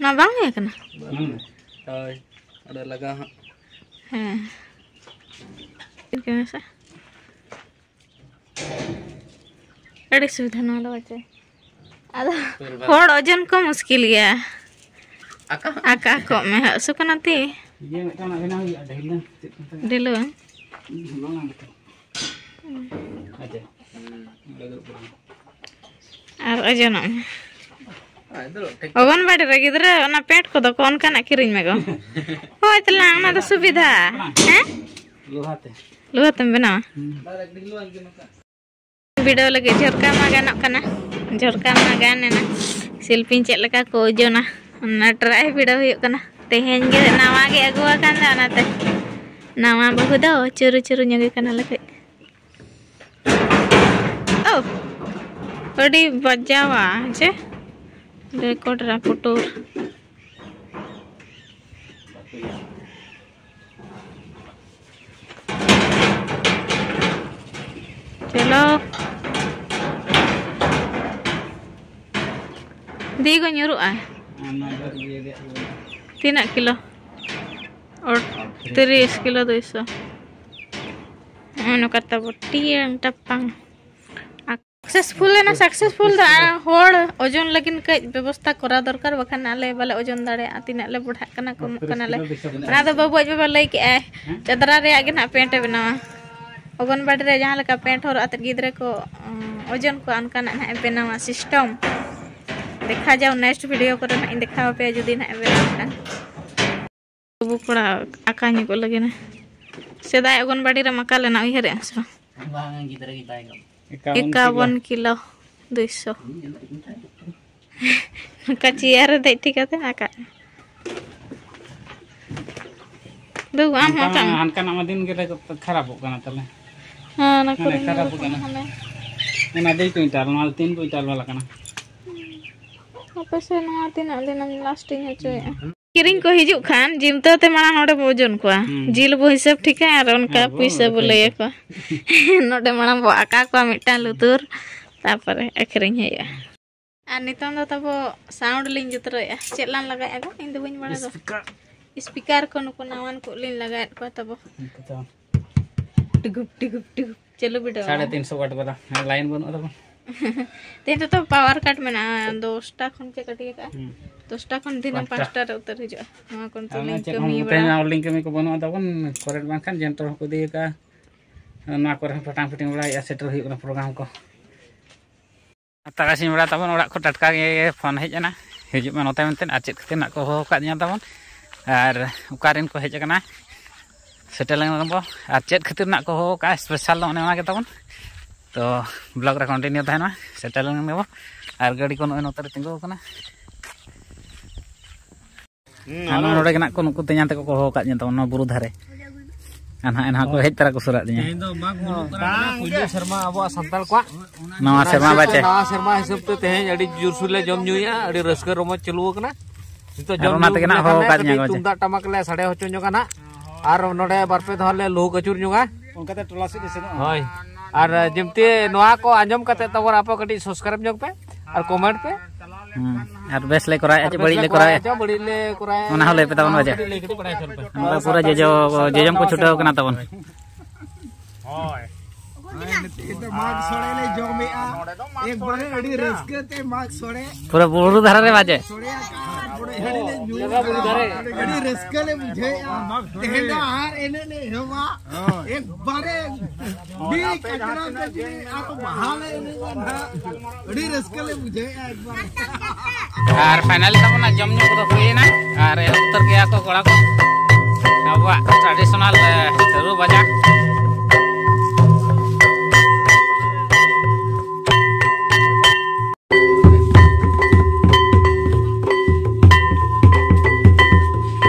ᱱᱚᱣᱟ ᱵᱟᱝ ᱦᱩᱭ ᱟᱠᱟᱱᱟ? ᱦᱳᱭ, ᱚᱸᱰᱮ ᱞᱟᱜᱟᱣ ᱦᱟᱸᱜ᱾ ᱦᱮᱸ᱾ ᱪᱮᱫ ᱠᱟᱱᱟ ᱥᱮ? ᱟᱹᱰᱤ ᱥᱩᱵᱤᱫᱷᱟ ᱱᱚᱣᱟ ᱫᱚ ᱵᱟᱪᱮ᱾ ᱟᱫᱚ ᱦᱚᱲ ᱳᱡᱚᱱ ᱠᱚ ᱢᱩᱥᱠᱤᱞ ᱜᱮᱭᱟ᱾ ᱟᱠᱟ? ᱟᱠᱟ ᱠᱚᱜ ᱢᱮ ᱦᱟᱸᱜ, ᱥᱩᱠᱟᱱᱟᱛᱤ᱾ ᱤᱭᱟᱹ ᱢᱤᱫᱴᱟᱝ ᱵᱮᱱᱟᱣ ᱦᱩᱭᱩᱜᱼᱟ, ᱰᱷᱤᱞᱟᱹ ᱪᱮᱫ ᱠᱚ ᱢᱮᱛᱟᱜᱼᱟ? ᱰᱷᱤᱞᱟᱹ᱾ ᱦᱩᱸ, ᱚᱱᱟ ᱜᱮᱛᱚ᱾ ᱟᱪᱪᱷᱟ᱾ ᱦᱩᱸ᱾ ᱚᱸᱰᱮ ᱫᱩᱲᱩᱵ ᱠᱚᱜ ᱢᱮ᱾ ᱟᱨ ᱳᱡᱚᱱᱚᱜ ᱢᱮ᱾ ᱟᱡ ᱫᱚ ᱴᱷᱤᱠ᱾ ᱚᱜᱚᱱᱵᱟᱲᱤ ᱨᱮ ᱜᱤᱫᱽᱨᱟᱹ ᱚᱱᱟ ᱯᱮᱱᱴ ᱠᱚᱫᱚ ᱠᱚ ᱚᱱᱠᱟᱱᱟᱜ ᱠᱤᱨᱤᱧ ᱢᱮ ᱜᱚ᱾ ᱦᱳᱭ ᱛᱟᱞᱟᱝ, ᱚᱱᱟ ᱫᱚ ᱥᱩᱵᱤᱫᱷᱟ᱾ ᱦᱮᱸ? ᱞᱳᱦᱟ ᱛᱮ᱾ ᱞᱳᱦᱟ ᱛᱮᱢ ᱵᱮᱱᱟᱣᱟ? ᱦᱩᱸ᱾ ᱵᱷᱤᱰᱟᱹᱣ ᱞᱟᱹᱜᱤᱫ ᱡᱷᱚᱨᱠᱟ ᱢᱟ ᱜᱟᱱᱚᱜ ᱠᱟᱱᱟ, ᱡᱷᱚᱨᱠᱟ ᱢᱟ ᱜᱟᱱ ᱮᱱᱟ᱾ ᱥᱤᱞᱯᱤᱧ ᱪᱮᱫ ᱞᱮᱠᱟ ᱠᱚ ᱳᱡᱚᱱᱟ, ᱚᱱᱟ ᱴᱨᱟᱭ ᱵᱷᱤᱰᱟᱹᱣ ᱦᱩᱭᱩᱜ ᱠᱟᱱᱟ᱾ ᱛᱮᱦᱮᱧ ᱜᱮ ᱱᱟᱣᱟ ᱜᱮ ᱟᱹᱜᱩ ᱟᱠᱟᱱ ᱫᱚ, ᱚᱱᱟᱛᱮ ᱱᱟᱣᱟ ᱵᱟᱹᱦᱩ ᱫᱚ ᱪᱩᱨᱩ ᱪᱩᱨᱩ ᱧᱚᱜᱮ ᱠᱟᱱᱟ ᱞᱮ ᱠᱟᱹᱡ᱾ ᱳ, ᱟᱹᱰᱤ ᱵᱟᱡᱟᱣᱟ ᱡᱮ ᱨᱮᱠᱚᱨᱰ ᱨᱟ ᱯᱩᱴᱩᱨ᱾ ᱪᱚᱞᱚ᱾ ᱫᱤ ᱠᱚ ᱧᱩᱨᱩᱜᱼᱟ᱾ ᱛᱤᱱᱟᱹᱜ ᱠᱤᱞᱳ? ᱳ, ᱛᱤᱨᱤᱥ ᱠᱤᱞᱳ ᱫᱩᱭᱥᱚ᱾ ᱱᱚᱜᱼᱚ ᱱᱚᱝᱠᱟ ᱛᱟᱵᱚ ᱴᱤᱭᱟᱝ ᱴᱟᱯᱟᱝ᱾ ᱥᱟᱠᱥᱮᱥᱯᱷᱩᱞ ᱮᱱᱟ, ᱥᱟᱠᱥᱮᱥᱯᱷᱩᱞ ᱫᱚ, ᱟᱨ ᱦᱚᱲ ᱳᱡᱚᱱ ᱞᱟᱹᱜᱤᱫ ᱠᱟᱹᱡ ᱵᱮᱵᱚᱥᱛᱟ ᱠᱚᱨᱟᱣ ᱫᱚᱨᱠᱟᱨ, ᱵᱟᱠᱷᱟᱱ ᱟᱞᱮ ᱵᱟᱞᱮ ᱳᱡᱚᱱ ᱫᱟᱲᱮᱭᱟᱜᱼᱟ, ᱛᱤᱱᱟᱹᱜ ᱞᱮ ᱵᱩᱰᱷᱟᱜ ᱠᱟᱱᱟ, ᱠᱚᱢᱚᱜ ᱠᱟᱱᱟᱞᱮ᱾ ᱚᱱᱟ ᱫᱚ ᱵᱟᱹᱵᱩ ᱟᱡ ᱵᱟᱵᱟ ᱞᱟᱹᱭ ᱠᱮᱜᱼᱟᱭ, ᱪᱟᱫᱽᱨᱟ ᱨᱮᱭᱟᱜ ᱜᱮ ᱱᱟᱦᱟᱜ ᱯᱮᱱᱴ ᱮ ᱵᱮᱱᱟᱣᱟ᱾ ᱚᱜᱚᱱᱵᱟᱲᱤ ᱨᱮ ᱡᱟᱦᱟᱸ ᱞᱮᱠᱟ ᱯᱮᱱᱴ ᱦᱚᱨᱚᱜ ᱟᱛᱮᱫ ᱜᱤᱫᱽᱨᱟᱹ ᱠᱚ, ᱩᱸ, ᱳᱡᱚᱱ ᱠᱚᱣᱟ, ᱚᱱᱠᱟᱱᱟᱜ ᱱᱟᱦᱟᱜ ᱮ ᱵᱮᱱᱟᱣᱟ ᱥᱤᱥᱴᱮᱢ᱾ ᱫᱮᱠᱷᱟ ᱡᱟᱣ, ᱱᱮᱠᱥᱴ ᱵᱷᱤᱰᱤᱭᱳ ᱠᱚᱨᱮ ᱱᱟᱦᱟᱜ ᱤᱧ ᱫᱮᱠᱷᱟᱣ ᱟᱯᱮᱭᱟ ᱡᱩᱫᱤ ᱱᱟᱦᱟᱜ ᱮ ᱵᱮᱱᱟᱣ ᱠᱷᱟᱱ᱾ ᱵᱟᱹᱵᱩ ᱠᱚᱲᱟ ᱟᱠᱟ ᱧᱚᱜᱚᱜ ᱞᱟᱹᱜᱤᱫ ᱱᱟ᱾ ᱥᱮᱫᱟᱭ ᱚᱜᱚᱱᱵᱟᱲᱤ ᱨᱮᱢ ᱟᱠᱟ ᱞᱮᱱᱟ, ᱩᱭᱦᱟᱹᱨᱮᱜᱼᱟᱢ ᱥᱮ ᱵᱟᱝ? ᱵᱟᱝ, ᱜᱤᱫᱽᱨᱟᱹ ᱜᱮ ᱛᱟᱦᱮᱸ ᱠᱟᱱᱟ᱾ ᱮᱠᱟᱣᱚᱱ ᱠᱤᱞᱳ᱾ ᱮᱠᱟᱣᱚᱱ ᱠᱤᱞᱳ, ᱫᱩᱭᱥᱚ᱾ ᱱᱚᱝᱠᱟ ᱪᱮᱭᱟᱨ ᱨᱮ ᱫᱮᱡ ᱴᱷᱤᱠ ᱠᱟᱛᱮ ᱟᱠᱟ᱾ ᱫᱩ, ᱟᱢ ᱦᱚᱸ ᱦᱟᱱᱠᱟ ᱟᱠᱟᱜ ᱢᱟ, ᱢᱮ᱾ ᱦᱟᱱᱠᱟᱱᱟᱜ ᱢᱟ ᱫᱤᱱ ᱜᱮ ᱠᱷᱟᱨᱟᱯᱚᱜ ᱠᱟᱱᱟ ᱛᱟᱦᱞᱮ᱾ ᱦᱮᱸ, ᱚᱱᱟ ᱦᱟᱱᱮ ᱠᱚᱨᱮ ᱠᱷᱟᱨᱟᱯᱚᱜ ᱧᱩᱨ ᱠᱟᱱᱟ᱾ ᱠᱟᱱᱟ, ᱦᱟᱱᱮ᱾ ᱚᱱᱟ ᱫᱩᱭ ᱠᱩᱭᱤᱱᱴᱟᱞ, ᱱᱚᱣᱟ ᱫᱚ ᱛᱤᱱ ᱠᱩᱭᱤᱱᱴᱟᱞ ᱵᱟᱞᱟ ᱠᱟᱱᱟ᱾ ᱦᱟᱯᱮ ᱥᱮ, ᱱᱚᱣᱟ ᱛᱤᱱᱟᱹᱜ ᱫᱤᱱᱮᱢ ᱞᱟᱥᱴᱤᱝ ᱦᱚᱪᱚᱭᱮᱫᱼᱟ? ᱠᱤᱨᱤᱧ ᱠᱚ ᱦᱤᱡᱩᱜ ᱠᱷᱟᱱ, ᱡᱤᱢᱛᱟᱹᱣ ᱛᱮ ᱢᱟᱲᱟᱝ ᱱᱚᱰᱮ ᱵᱚ ᱳᱡᱚᱱ ᱠᱚᱣᱟ᱾ ᱦᱩᱸ᱾ ᱡᱤᱞ ᱵᱚ ᱦᱤᱥᱟᱹᱵ ᱴᱷᱤᱠᱟ ᱟᱨ ᱚᱱᱠᱟ ᱦᱮᱸ, ᱵᱚ ᱯᱩᱭᱥᱟᱹ ᱵᱚ ᱟᱹᱠᱷᱨᱤᱧ ᱞᱟᱹᱭ ᱠᱚᱣᱟ᱾ ᱟᱠᱚᱣᱟ᱾ ᱱᱚᱰᱮ ᱢᱟᱲᱟᱝ ᱵᱚ ᱟᱠᱟ ᱠᱚᱣᱟ ᱢᱤᱫᱴᱟᱝ ᱞᱩᱛᱩᱨ, ᱛᱟᱨᱯᱚᱨᱮ ᱟᱹᱠᱷᱨᱤᱧ ᱦᱩᱭᱩᱜᱼᱟ᱾ ᱟᱨ ᱱᱤᱛᱚᱝ ᱫᱚ ᱛᱟᱵᱚ ᱥᱟᱣᱩᱱᱰ ᱞᱤᱧ ᱡᱩᱛᱨᱟᱹᱣᱮᱫᱼᱟ᱾ ᱪᱮᱫ ᱞᱟᱝ ᱞᱟᱜᱟᱭᱮᱫᱼᱟ ᱜᱚ? ᱤᱧ ᱫᱚ ᱵᱟᱹᱧ ᱵᱟᱲᱟᱭᱟ ᱜᱚ᱾ ᱥᱯᱤᱠᱟᱨ᱾ ᱥᱯᱤᱠᱟᱨ ᱠᱚ ᱱᱩᱠᱩ ᱱᱟᱣᱟᱱ ᱠᱚ ᱞᱤᱧ ᱞᱟᱜᱟᱭᱮᱫ ᱠᱚᱣᱟ ᱛᱟᱵᱚ᱾ ᱩᱱᱠᱩ ᱫᱚ ᱴᱩᱜᱩᱯ, ᱴᱩᱜᱩᱯ, ᱴᱩᱜᱩᱯ᱾ ᱪᱟᱹᱞᱩ ᱵᱤᱰᱟᱹᱣ᱾ ᱥᱟᱲᱮ ᱛᱤᱱᱥᱚ ᱣᱟᱴ ᱵᱟᱞᱟ᱾ ᱦᱮᱸ, ᱞᱟᱭᱤᱱ ᱵᱟᱹᱱᱩᱜᱼᱟ ᱛᱟᱵᱚ᱾ ᱛᱮᱦᱮᱧ ᱫᱚ ᱛᱚ ᱯᱟᱣᱟᱨ ᱠᱟᱴ ᱢᱮᱱᱟᱜᱼᱟ, ᱫᱚᱥᱴᱟ ᱠᱷᱚᱱ ᱪᱮᱫ ᱠᱟᱹᱴᱤᱡ ᱟᱠᱟᱫᱼᱟ? ᱦᱩᱸ᱾ ᱫᱚᱥᱴᱟ ᱠᱷᱚᱱ ᱫᱤᱱᱟᱹᱢ ᱯᱟᱸᱪᱴᱟ᱾ ᱯᱟᱸᱪᱴᱟ ᱨᱮ ᱩᱛᱟᱹᱨ ᱦᱤᱡᱩᱜᱼᱟ᱾ ᱱᱚᱣᱟ ᱠᱚ ᱱᱤᱛᱚᱜ ᱟᱨ ᱞᱤᱧ ᱪᱮᱫ ᱠᱟᱹᱢᱤ ᱦᱚᱸ ᱵᱟᱲᱟ᱾ ᱛᱮᱦᱮᱧ ᱦᱚᱸ ᱞᱤᱧ ᱠᱟᱹᱢᱤ ᱠᱚ ᱵᱟᱹᱱᱩᱜᱼᱟ ᱛᱟᱵᱚᱱ, ᱠᱚᱨᱮᱱᱴ ᱵᱟᱝᱠᱷᱟᱱ ᱡᱮᱱᱴᱚᱨ ᱦᱚᱸᱠᱚ ᱤᱫᱤ ᱟᱠᱟᱫᱼᱟ᱾ ᱱᱚᱣᱟ ᱠᱚᱨᱮ ᱦᱚᱸ ᱯᱷᱟᱴᱟᱝ ᱯᱷᱤᱴᱤᱝ ᱵᱟᱲᱟᱭᱮᱫᱼᱟ, ᱥᱮᱴᱮᱨ ᱦᱩᱭᱩᱜ ᱠᱟᱱᱟ ᱯᱨᱳᱜᱨᱟᱢ ᱠᱚ᱾ ᱛᱟᱨᱟᱥᱤᱧ ᱵᱮᱲᱟ ᱛᱟᱵᱚᱱ ᱚᱲᱟᱜ ᱠᱷᱚᱱ ᱴᱟᱴᱠᱟ ᱜᱮ ᱯᱷᱳᱱ ᱦᱮᱡ ᱮᱱᱟ, "ᱦᱤᱡᱩᱜ ᱢᱮ ᱱᱚᱛᱮ" ᱢᱮᱱᱛᱮ, ᱟᱨ ᱪᱮᱫ ᱠᱷᱟᱹᱛᱤᱨ ᱱᱟᱜ ᱠᱚ ᱦᱚᱦᱚ ᱟᱠᱟᱫ ᱞᱤᱧᱟ ᱛᱟᱵᱚᱱ, ᱟᱨ ᱚᱠᱟᱨᱮᱱ ᱠᱚ ᱦᱮᱡ ᱟᱠᱟᱱᱟ, ᱥᱮᱴᱮᱨ ᱞᱮᱱ ᱵᱚ, ᱟᱨ ᱪᱮᱫ ᱠᱷᱟᱹᱛᱤᱨ ᱱᱟᱜ ᱠᱚ ᱦᱚᱦᱚ ᱟᱠᱟᱫᱼᱟ, ᱥᱯᱮᱥᱟᱞ ᱫᱚ ᱚᱱᱮ ᱚᱱᱟ ᱜᱮ ᱛᱟᱵᱚᱱ᱾ ᱛᱚ ᱵᱞᱚᱜ ᱨᱮ ᱠᱚᱱᱴᱤᱱᱤᱭᱩ ᱛᱟᱦᱮᱱ ᱢᱟ, ᱥᱮᱴᱮᱨ ᱞᱮᱱ ᱜᱮᱵᱚ᱾ ᱟᱨ ᱜᱟᱹᱰᱤ ᱠᱚ ᱱᱚᱜᱼᱚᱭ ᱱᱚᱛᱮ ᱨᱮ ᱛᱤᱸᱜᱩ ᱟᱠᱟᱱᱟ᱾ ᱦᱩᱸ, ᱟᱨ ᱦᱮᱞᱳ᱾ ᱱᱚᱰᱮ ᱜᱮ ᱱᱟᱜ ᱠᱚ ᱱᱩᱠᱩ ᱛᱮᱧᱟᱝ ᱛᱟᱠᱚ ᱠᱚ ᱦᱚᱦᱚ ᱟᱠᱟᱫ ᱞᱤᱧᱟ ᱛᱟᱵᱚᱱ ᱱᱚᱣᱟ ᱵᱩᱨᱩ ᱫᱷᱟᱨᱮ᱾ ᱟᱨ ᱱᱟᱦᱟᱜ ᱮᱱᱦᱚᱸ ᱠᱚ ᱦᱮᱡ ᱛᱚᱨᱟ ᱠᱚ ᱥᱩᱨᱟᱜ ᱞᱤᱧᱟ᱾ ᱛᱮᱦᱮᱧ ᱫᱚ ᱢᱟᱜᱽ ᱢᱩᱞᱩᱜ ᱠᱟᱱᱟ, ᱯᱩᱭᱞᱩ ᱥᱮᱨᱢᱟ ᱟᱵᱚᱣᱟᱜ ᱥᱟᱱᱛᱟᱲ ᱠᱚᱣᱟᱜ᱾ ᱱᱟᱣᱟ ᱥᱮᱨᱢᱟ ᱵᱟᱪᱮ᱾ ᱱᱟᱣᱟ ᱥᱮᱨᱢᱟ ᱦᱤᱥᱟᱹᱵ ᱛᱮ ᱛᱮᱦᱮᱧ ᱟᱹᱰᱤ ᱡᱳᱨᱥᱳᱨ ᱞᱮ ᱡᱚᱢ ᱧᱩᱭᱮᱫᱼᱟ, ᱟᱹᱰᱤ ᱨᱟᱹᱥᱠᱟᱹ ᱨᱚᱢᱚᱡᱽ ᱪᱟᱹᱞᱩ ᱟᱠᱟᱱᱟ᱾ ᱱᱤᱛᱚᱜ ᱟᱨ ᱡᱚᱢ ᱚᱱᱟ ᱧᱩ ᱛᱮᱜᱮ ᱱᱟᱜ ᱞᱮᱠᱷᱟᱱ ᱦᱚᱦᱚ ᱞᱮ ᱟᱠᱟᱫ ᱞᱤᱧᱟ ᱠᱟᱹᱴᱤᱡ ᱠᱚ ᱪᱮ᱾ ᱛᱩᱢᱫᱟᱜ ᱴᱟᱢᱟᱠ ᱞᱮ ᱥᱟᱰᱮ ᱦᱚᱪᱚ ᱧᱚᱜᱟ ᱱᱟᱜ, ᱟᱨ ᱱᱚᱰᱮ ᱵᱟᱨ ᱯᱮ ᱫᱷᱟᱣ ᱞᱮ ᱞᱩᱦᱩᱠ ᱟᱹᱪᱩᱨ ᱧᱚᱜᱟ᱾ ᱚᱱᱠᱟᱛᱮ ᱴᱚᱞᱟ ᱥᱮᱫ ᱞᱮ ᱥᱮᱱᱚᱜᱼᱟ᱾ ᱦᱳᱭ, ᱟᱨ ᱡᱤᱢᱛᱤ ᱱᱚᱣᱟ ᱠᱚ ᱟᱸᱡᱚᱢ ᱠᱟᱛᱮ ᱛᱟᱵᱚᱱ ᱟᱯᱮ ᱠᱟᱹᱴᱤᱡ ᱥᱟᱵᱥᱠᱨᱟᱭᱤᱵ ᱧᱚᱜ ᱯᱮ ᱟᱨ ᱠᱚᱢᱮᱱᱴ ᱯᱮ᱾ ᱦᱩᱸ᱾ ᱟᱨ ᱵᱮᱥ ᱞᱮ ᱠᱚᱨᱟᱣᱮᱫᱼᱟ ᱟᱨ ᱪᱮ ᱵᱮᱥ ᱵᱟᱹᱲᱤᱡ ᱞᱮ ᱞᱮ ᱠᱚᱨᱟᱣᱮᱫᱼᱟ ᱠᱚᱨᱟᱣᱮᱫᱼᱟ? ᱪᱮ ᱵᱟᱹᱲᱤᱡ ᱞᱮ ᱠᱚᱨᱟᱣᱮᱫᱼᱟ? ᱚᱱᱟ ᱦᱚᱸ ᱞᱟᱹᱭ ᱯᱮ ᱛᱟᱵᱚᱱ ᱵᱟᱡᱮ᱾ ᱠᱟᱹᱴᱤᱡ ᱞᱟᱹᱭ ᱠᱟᱹᱴᱤᱡ ᱵᱟᱲᱟᱭ ᱦᱚᱪᱚ ᱞᱮᱯᱮ᱾ ᱱᱚᱝᱠᱟ ᱯᱩᱨᱟᱹ ᱡᱚᱡᱚ, ᱡᱚᱡᱚᱢ ᱠᱚ ᱪᱷᱩᱴᱟᱹᱣ ᱠᱟᱱᱟ ᱛᱟᱵᱚᱱ᱾ ᱦᱳᱭ᱾ ᱱᱤᱛᱚᱜ ᱫᱚ ᱢᱟᱜᱽ ᱥᱚᱲᱮ ᱞᱮ ᱡᱚᱢᱮᱜᱼᱟ᱾ ᱮᱠᱵᱟᱨᱮ ᱟᱹᱰᱤ ᱨᱟᱹᱥᱠᱟᱹ ᱛᱮ ᱢᱟᱜᱽ ᱥᱚᱲᱮ᱾ ᱯᱩᱨᱟᱹ ᱵᱩᱨᱩ ᱫᱷᱟᱨᱮ ᱨᱮ ᱵᱟᱡᱮ᱾ ᱥᱚᱲᱮ ᱟᱠᱟᱫᱼᱟ, ᱯᱩᱨᱟᱹ ᱦᱟᱺᱰᱤ ᱞᱮ ᱧᱩ ᱟᱠᱟᱫᱼᱟ᱾ ᱟᱹᱰᱤ ᱨᱟᱹᱥᱠᱟᱹ ᱞᱮ ᱵᱩᱡᱷᱟᱹᱣᱮᱜᱼᱟ᱾ ᱛᱮᱦᱮᱧ ᱫᱚ ᱟᱦᱟᱨ ᱮᱱᱮᱡ ᱞᱮ ᱮᱦᱚᱵᱟ᱾ ᱮᱠᱵᱟᱨᱮ ᱢᱤᱫ ᱠᱟᱪᱨᱟ ᱛᱮ ᱡᱩᱫᱤ ᱟᱨᱚ ᱵᱟᱦᱟ ᱞᱮ ᱮᱱᱮᱡᱟ ᱱᱟᱦᱟᱜ᱾ ᱟᱹᱰᱤ ᱨᱟᱹᱥᱠᱟᱹ ᱞᱮ ᱵᱩᱡᱷᱟᱹᱣᱮᱫᱼᱟ ᱮᱠᱵᱟᱨ᱾ ᱟᱨ ᱯᱷᱟᱭᱱᱟᱞ ᱛᱟᱵᱚᱱ ᱡᱚᱢ ᱧᱩ ᱠᱚᱫᱚ ᱦᱩᱭᱮᱱᱟ᱾ ᱟᱨ ᱮᱦᱚᱵ ᱩᱛᱟᱹᱨ ᱜᱮᱭᱟ ᱠᱚ ᱠᱚᱲᱟ ᱠᱚ ᱟᱵᱚᱣᱟᱜ ᱴᱨᱟᱰᱤᱥᱚᱱᱟᱞ, ᱮ, ᱨᱩ ᱵᱟᱡᱟ᱾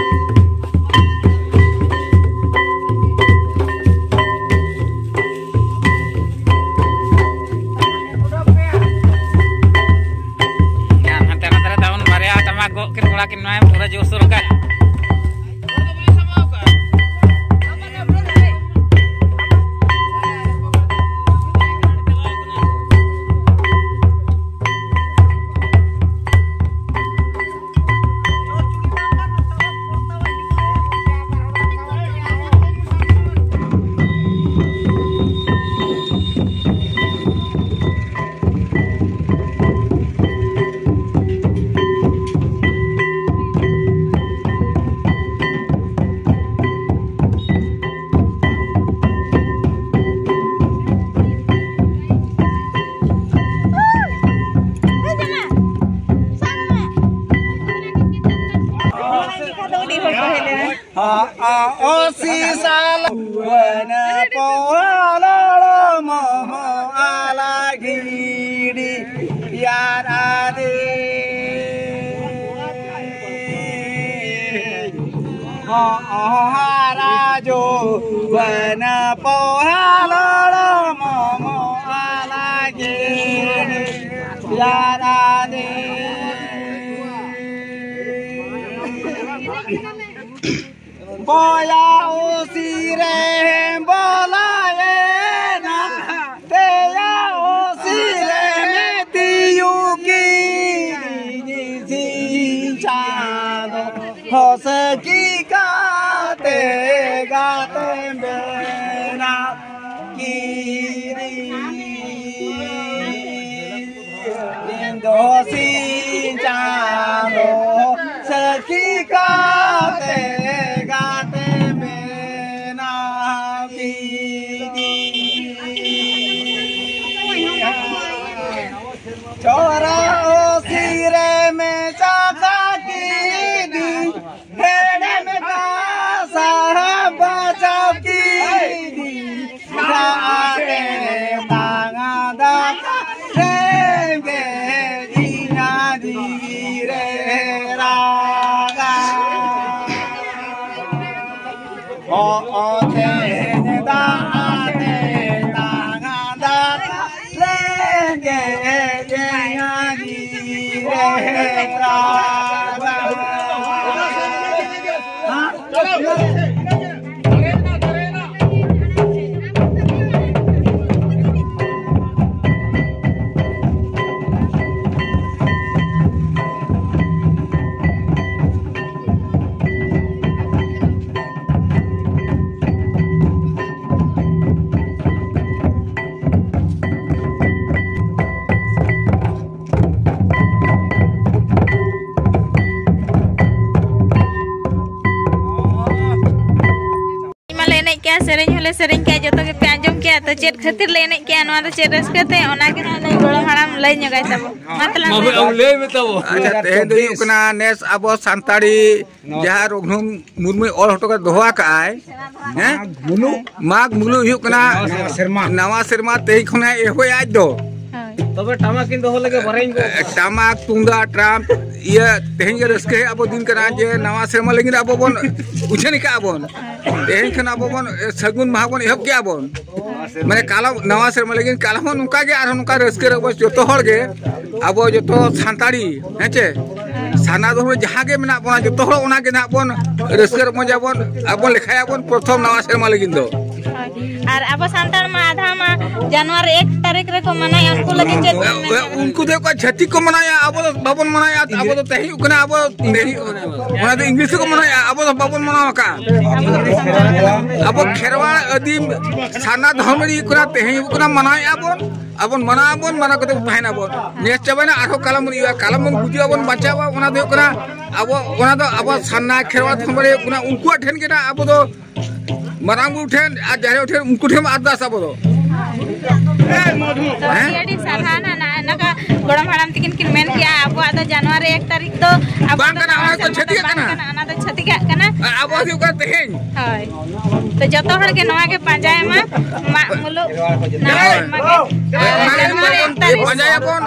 ᱦᱟᱱᱛᱮ ᱱᱟᱛᱮ ᱨᱮ ᱛᱟᱵᱚᱱ ᱵᱟᱨᱭᱟ ᱴᱟᱢᱟᱠ ᱜᱚᱜ ᱠᱤᱱ ᱠᱚᱲᱟ ᱠᱤᱱ ᱱᱚᱣᱟ ᱯᱩᱨᱟᱹ ᱡᱳᱨᱥᱳᱨ ᱟᱠᱟᱫ᱾ ᱚᱥᱤᱥᱟᱞ ᱵᱟᱹᱱ ᱯᱚᱦᱟᱞᱚᱲ ᱢᱚᱦᱚ ᱟᱞᱟ ᱜᱤᱰᱤ ᱭᱟᱨ ᱟᱫᱮ᱾ ᱦᱚᱸ ᱦᱟᱨᱟ ᱡᱩᱣᱟᱹᱱ ᱯᱚᱦᱟᱞᱚᱲ ᱢᱚᱦᱚ ᱟᱞᱟ ᱜᱤᱰᱤ ᱭᱟᱨ ᱟᱫᱮ᱾ ᱵᱚᱭᱟ ᱚᱥᱤ ᱨᱮ ᱵᱚᱞᱟᱭᱮᱱᱟ, ᱛᱮᱭᱟ ᱚᱥᱤ ᱨᱮ ᱛᱤᱭᱩ ᱠᱤᱫᱤᱧ ᱥᱤᱧ ᱪᱟᱸᱫᱚ, ᱦᱚᱥᱮ ᱪᱤᱠᱟᱛᱮ ᱜᱟᱛᱮ ᱢᱮᱱᱟ᱾ ᱠᱤᱨᱤᱧ ᱤᱧ ᱫᱚ ᱥᱤᱧ ᱪᱟᱸᱫᱚ ᱥᱟᱹᱠᱷᱤ ᱠᱟᱛᱮ ᱜᱟᱛᱮ ᱢᱮᱱᱟᱜ ᱠᱤᱫᱤᱧᱟ᱾ ᱪᱚᱨᱟ ᱚᱥᱤ ᱨᱮ ᱢᱮᱪᱟ ᱠᱤᱫᱤᱧ, ᱦᱮᱲᱮᱢ ᱠᱟᱥᱟ ᱵᱟᱪᱷᱟᱣ ᱠᱤᱫᱤᱧ᱾ ᱫᱟᱜ ᱛᱮ ᱵᱟᱝᱟ ᱫᱟᱜ ᱨᱮᱸᱜᱮᱡ ᱤᱧᱟ ᱡᱤᱣᱤ ᱨᱮ ᱨᱟᱜᱟ᱾ ᱚ ᱚ ᱛᱮ ᱫᱟᱜ ᱛᱮ ᱵᱟᱝᱟ ᱫᱟᱜ ᱨᱮᱸᱜᱮᱡ ᱤᱧᱟ ᱡᱤᱣᱤ ᱨᱮ ᱨᱟᱜᱟ᱾ ᱢᱟᱞᱮ ᱮᱱᱮᱡ ᱠᱮᱜᱼᱟ, ᱥᱮᱨᱮᱧ ᱦᱚᱸᱞᱮ ᱥᱮᱨᱮᱧ ᱠᱮᱜᱼᱟ, ᱡᱚᱛᱚ ᱜᱮᱯᱮ ᱟᱸᱡᱚᱢ ᱠᱮᱜᱼᱟ᱾ ᱛᱚ ᱪᱮᱫ ᱠᱷᱟᱹᱛᱤᱨ ᱞᱮ ᱮᱱᱮᱡ ᱠᱮᱜᱼᱟ, ᱱᱚᱣᱟ ᱫᱚ ᱪᱮᱫ ᱨᱟᱹᱥᱠᱟᱹ ᱛᱮ, ᱚᱱᱟ ᱜᱮ ᱦᱟᱸᱜ ᱱᱩᱭ ᱜᱚᱲᱚᱢ ᱦᱟᱲᱟᱢ ᱞᱟᱹᱭ ᱧᱚᱜᱟᱭ ᱛᱟᱵᱚ᱾ ᱢᱟ ᱛᱟᱞᱟᱝ ᱢᱟ ᱞᱟᱹᱭ ᱢᱮ᱾ ᱟᱢ ᱞᱟᱹᱭ ᱢᱮ ᱛᱟᱵᱚ᱾ ᱟᱪᱪᱷᱟ, ᱛᱮᱦᱮᱧ ᱫᱚ ᱦᱩᱭᱩᱜ ᱠᱟᱱᱟ ᱱᱮᱥ ᱟᱵᱚ ᱥᱟᱱᱛᱟᱲᱤ ᱡᱟᱦᱟᱸ ᱨᱚᱜᱷᱩᱱᱟᱛᱷ ᱢᱩᱨᱢᱩᱭ ᱚᱞ ᱦᱚᱴᱚ ᱠᱟᱛᱮ ᱫᱚᱦᱚ ᱟᱠᱟᱫ ᱟᱭ, ᱦᱮᱸ? ᱢᱟᱜᱽ ᱢᱩᱞᱩᱜ ᱦᱩᱭᱩᱜ ᱠᱟᱱᱟ ᱱᱟᱣᱟ ᱥᱮᱨᱢᱟ᱾ ᱱᱟᱣᱟ ᱥᱮᱨᱢᱟ, ᱛᱮᱦᱮᱧ ᱠᱷᱚᱱᱟᱜ ᱮᱦᱚᱵ ᱟᱡ ᱫᱚ᱾ ᱦᱳᱭ᱾ ᱛᱚᱵᱮ ᱴᱟᱢᱟᱠ ᱠᱤᱱ ᱫᱚᱦᱚ ᱞᱮᱜᱮ ᱵᱟᱨᱦᱮᱧ ᱜᱚᱜ ᱠᱟᱜᱼᱟ᱾ ᱴᱟᱢᱟᱠ, ᱛᱩᱢᱫᱟᱜ, ᱴᱨᱟᱢᱯ, ᱤᱭᱟᱹ, ᱛᱮᱦᱮᱧ ᱜᱮ ᱨᱟᱹᱥᱠᱟᱹ ᱟᱵᱚ ᱫᱤᱱ ᱠᱟᱱᱟ ᱡᱮ ᱱᱟᱣᱟ ᱥᱮᱨᱢᱟ ᱞᱟᱹᱜᱤᱫ ᱟᱵᱚ ᱵᱚᱱ ᱩᱪᱷᱟᱹᱱ ᱟᱠᱟᱫᱼᱟ ᱵᱚᱱ᱾ ᱛᱮᱦᱮᱧ ᱠᱷᱚᱱ ᱟᱵᱚ ᱵᱚᱱ, ᱮ, ᱥᱟᱹᱜᱩᱱ ᱢᱟᱦᱟ ᱵᱚᱱ ᱮᱦᱚᱵ ᱠᱮᱜᱼᱟ ᱵᱚᱱ᱾ ᱢᱟᱱᱮ ᱠᱟᱞᱚᱢ ᱱᱟᱣᱟ ᱥᱮᱨᱢᱟ ᱞᱟᱹᱜᱤᱫ ᱠᱟᱞᱚᱢ ᱦᱚᱸ ᱱᱚᱝᱠᱟ ᱜᱮ ᱟᱨᱦᱚᱸ ᱱᱚᱝᱠᱟ ᱨᱟᱹᱥᱠᱟᱹ ᱨᱚᱢᱚᱡᱽ ᱡᱚᱛᱚ ᱦᱚᱲ ᱜᱮ ᱟᱵᱚ ᱡᱚᱛᱚ ᱥᱟᱱᱛᱟᱲᱤ, ᱦᱮᱸ ᱪᱮ? ᱥᱟᱨᱱᱟ ᱫᱷᱚᱨᱚᱢ ᱨᱮ ᱡᱟᱦᱟᱸ ᱜᱮ ᱢᱮᱱᱟᱜ ᱵᱚᱱᱟ ᱡᱚᱛᱚ ᱦᱚᱲ ᱚᱱᱟ ᱜᱮ ᱱᱟᱦᱟᱜ ᱵᱚᱱ ᱨᱟᱹᱥᱠᱟᱹ ᱨᱚᱢᱚᱡᱽ ᱟᱵᱚᱱ, ᱟᱵᱚ ᱞᱮᱠᱷᱟᱭᱟᱵᱚᱱ ᱯᱨᱚᱛᱷᱚᱢ ᱱᱟᱣᱟ ᱥᱮᱨᱢᱟ ᱞᱟᱹᱜᱤᱫ ᱫᱚ᱾ ᱦᱳᱭ᱾ ᱟᱨ ᱟᱵᱚ ᱥᱟᱱᱛᱟᱲ ᱢᱟ ᱟᱫᱷᱟ ᱢᱟ ᱡᱟᱱᱩᱣᱟᱨᱤ ᱮᱠ ᱛᱟᱹᱨᱤᱠᱷ ᱨᱮᱠᱚ ᱢᱟᱱᱟᱭᱟ, ᱩᱱᱠᱩ ᱞᱟᱹᱜᱤᱫ ᱪᱮᱫ ᱵᱮᱱ ᱢᱮᱱᱟ? ᱩᱱᱠᱩ ᱫᱚ ᱚᱠᱟ ᱪᱷᱟᱹᱛᱤᱠ ᱠᱚ ᱢᱟᱱᱟᱭᱟ, ᱟᱵᱚ ᱫᱚ ᱵᱟᱵᱚᱱ ᱢᱟᱱᱟᱭᱟ᱾ ᱟᱵᱚ ᱫᱚ ᱛᱮᱦᱮᱧ ᱦᱩᱭᱩᱜ ᱠᱟᱱᱟ, ᱟᱵᱚ ᱛᱮᱦᱮᱧ ᱚᱱᱟ ᱫᱚ ᱤᱝᱞᱤᱥ ᱛᱮᱠᱚ ᱢᱟᱱᱟᱭᱟ, ᱟᱵᱚ ᱫᱚ ᱵᱟᱵᱚᱱ ᱢᱟᱱᱟᱣ ᱟᱠᱟᱫᱼᱟ᱾ ᱟᱵᱚ ᱠᱷᱮᱨᱣᱟᱲ ᱟᱹᱫᱤᱢ ᱥᱟᱨᱱᱟ ᱫᱷᱚᱨᱚᱢ ᱨᱮ ᱦᱩᱭᱩᱜ ᱠᱟᱱᱟ, ᱛᱮᱦᱮᱧ ᱦᱩᱭᱩᱜ ᱠᱟᱱᱟ ᱢᱟᱱᱟᱣᱮᱫᱼᱟ ᱵᱚᱱ, ᱟᱵᱚᱱ ᱢᱟᱱᱟᱣ ᱟᱵᱚᱱ, ᱢᱟᱱᱟᱣ ᱠᱟᱛᱮ ᱵᱚᱱ ᱛᱟᱦᱮᱱᱟ ᱵᱚᱱ᱾ ᱱᱮᱥ ᱪᱟᱵᱟᱭᱮᱱᱟ, ᱟᱨᱦᱚᱸ ᱠᱟᱞᱚᱢ ᱵᱚᱱ ᱤᱭᱟᱹᱭᱟ, ᱠᱟᱞᱚᱢ ᱵᱚᱱ ᱜᱩᱡᱩᱜᱼᱟ ᱵᱚᱱ ᱵᱟᱧᱪᱟᱣᱟ, ᱚᱱᱟ ᱫᱚ ᱦᱩᱭᱩᱜ ᱠᱟᱱᱟ ᱟᱵᱚ, ᱚᱱᱟ ᱫᱚ ᱟᱵᱚ ᱥᱟᱨᱱᱟ ᱠᱷᱮᱨᱣᱟᱲ ᱫᱷᱚᱨᱚᱢ ᱨᱮ ᱦᱩᱭᱩᱜ ᱠᱟᱱᱟ, ᱩᱱᱠᱩᱣᱟᱜ ᱴᱷᱮᱱ ᱜᱮ ᱱᱟᱜ ᱟᱵᱚ ᱫᱚ ᱢᱟᱨᱟᱝ ᱵᱩᱨᱩ ᱴᱷᱮᱱ ᱟᱨ ᱡᱟᱦᱮᱨ ᱴᱷᱮᱱ, ᱩᱱᱠᱩ ᱴᱷᱮᱱ ᱟᱨᱫᱟᱥ ᱟᱵᱚ ᱫᱚ᱾ ᱛᱚ ᱦᱮᱸ? ᱟᱹᱰᱤ ᱟᱹᱰᱤ ᱥᱟᱨᱦᱟᱣ ᱱᱟ, ᱱᱟ-, ᱱᱟᱠᱟ ᱜᱚᱲᱚᱢ ᱦᱟᱲᱟᱢ ᱛᱤᱠᱤᱱ ᱠᱤᱱ ᱢᱮᱱ ᱠᱮᱜᱼᱟ, ᱟᱵᱚᱣᱟᱜ ᱫᱚ ᱡᱟᱱᱩᱣᱟᱨᱤ ᱮᱠ ᱛᱟᱹᱨᱤᱠᱷ ᱫᱚ ᱟᱵᱚ ᱵᱟᱝ ᱫᱚ ᱠᱟᱱᱟ, ᱱᱟᱣᱟ ᱚᱱᱟ ᱠᱚ ᱥᱮᱨᱢᱟ ᱫᱚ ᱪᱷᱟᱹᱛᱤᱠᱟᱜ ᱵᱟᱝ ᱠᱟᱱᱟ᱾ ᱠᱟᱱᱟ, ᱚᱱᱟ ᱫᱚ ᱪᱷᱟᱹᱛᱤᱠᱟᱜ ᱠᱟᱱᱟ᱾ ᱟᱨ ᱟᱵᱚᱣᱟᱜ ᱦᱩᱭᱩᱜ ᱠᱟᱱᱟ ᱛᱮᱦᱮᱧ᱾ ᱦᱳᱭ᱾ ᱛᱚ ᱡᱚᱛᱚ ᱦᱚᱲ ᱜᱮ ᱱᱚᱣᱟ ᱜᱮ ᱯᱟᱸᱡᱟᱭ ᱢᱟ, ᱢᱟᱜ ᱢᱩᱞᱩᱜ ᱱᱟᱣᱟ ᱦᱳᱭ᱾ ᱥᱮᱨᱢᱟ ᱜᱮ᱾ ᱟᱨ ᱚᱱᱟ ᱜᱮ ᱡᱟᱱᱩᱣᱟᱨᱤ ᱮᱠ ᱛᱟᱹᱨᱤᱠᱷ ᱯᱟᱸᱡᱟᱭᱟᱵᱚᱱ᱾